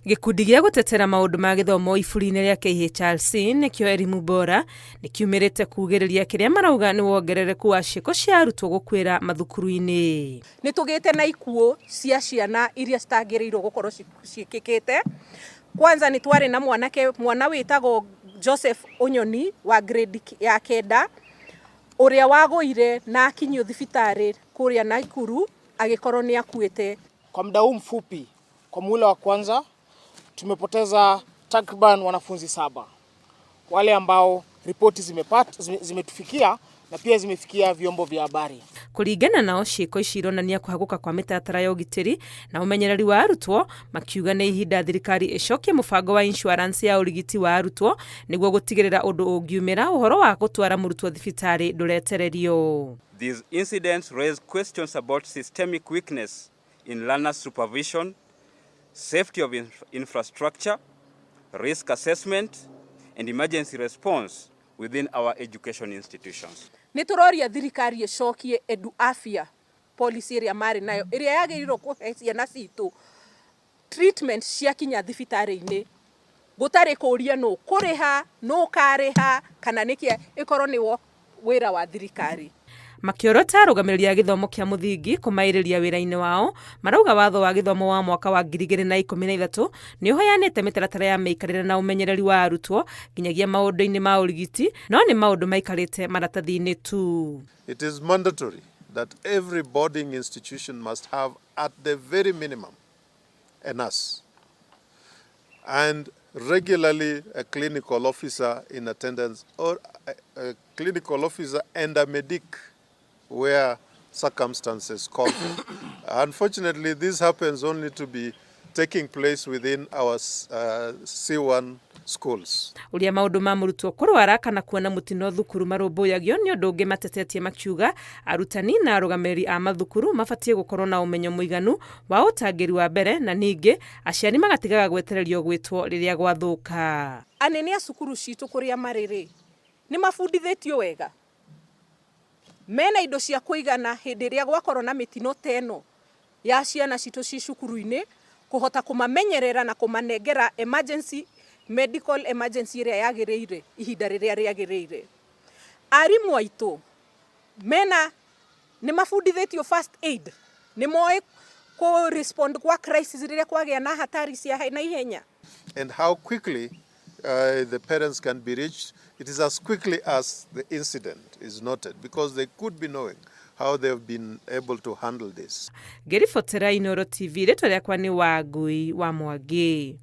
Gĩkundi gĩa gũtetera maũndũ ma gĩthomo iburi-inĩ rĩa KHRC nĩkĩo Elimu Bora nĩkiumĩrĩte kugĩrĩria kĩrĩa marauga nĩ wongerereku wa ciĩko cia arutwo gũkuĩra mathukuru-inĩ. Nĩ tũgĩte na ikuũ cia ciana iria citagĩrĩirwo gũkorwo ciĩkĩkĩte. Kwanza nĩ twarĩ na mwanake, mwana wĩtagwo Joseph Onyoni wa grade ya 9, ũrĩa wagũire na akinyio thibitarĩ kũrĩa Nakuru agĩkorwo nĩ akuĩte. Kwa muda huu mfupi, kwa muhula wa kwanza tumepoteza takriban wanafunzi 7, wale ambao ripoti zimetufikia na pia zimefikia vyombo vya habari. Kũringana nao, ciĩko ici ironania kũhagũka kwa mĩtaratara ya ũgitĩri na ũmenyereri wa arutwo, makiuga nĩ ihinda thirikari ĩcokie mũbango wa insurance ya ũrigiti wa arutwo nĩguo gũtigĩrĩra ũndũ ũngiumĩra ũhoro wa gũtwara mũrutwo thibitarĩ ndũretererio. These incidents raise questions about systemic weakness in learner supervision, safety of infrastructure, risk assessment, and emergency response within our education institutions. Nĩ tũroria thirikari ĩcokie Edu Afya policy ĩrĩa marĩ nayo, ĩrĩa yagĩrĩirwo kũhe ciana citũ treatment ciakinya thibitarĩ-inĩ, gũtarĩ kũria nũ kũrĩha, nũ karĩha, kana nĩkĩ, ĩkorwo nĩwo wĩra wa thirikari. Makĩorota arũgamĩrĩri a gĩthomo kĩa mũthingi kũmaĩrĩria wĩra-inĩ wao, marauga watho wa gĩthomo wa mwaka wa 2013 nĩ ũheanĩte mĩtaratara ya mĩikarĩre na ũmenyereri wa arutwo nginyagia maũndũ-inĩ ma ũrigiti, no nĩ maũndũ maikarĩte maratathi-inĩ tu. It is mandatory that every boarding institution must have at the very minimum a nurse and regularly a clinical officer in attendance, or a clinical officer and a medic where circumstances call for. Unfortunately, this happens only to be taking place within our C1 schools. Ũrĩa maũndũ ma mũrutwo kũrwara kana kuona mũtino thukuru marũmbũyagio nĩ ũndũ ũngĩ matetetie, makiuga arutani na arũgamĩrĩri a mathukuru mabatiĩ gũkorwo na ũmenyo mũiganu wa ũtangĩri wa mbere, na ningĩ aciari magatigaga gwetererio gwĩtwo rĩrĩa gwathũka. Anene a cukuru citũ kũrĩa marĩ rĩ, nĩ mabundithĩtio wega, mena indo cia kũigana hĩndĩ ĩrĩa gwakorwo na mĩtino ta ĩno ya ciana citũ ci cukuru-inĩ, kũhota kũmamenyerera na kũmanengera emergency, medical emergency ĩrĩa yagĩrĩire ihinda rĩrĩa rĩagĩrĩire. Arimũ aitũ mena nĩ mabundithĩtio first aid, nĩ moĩ kũ respond kwa crisis rĩrĩa kwagĩa na hatari cia na ihenya. And how quickly the parents can be reached, it is as quickly as the incident is noted, because they could be knowing how they've been able to handle this. Ngĩribotera Inooro TV, rĩtwa rĩakwa nĩ Wangui wa Mwangi.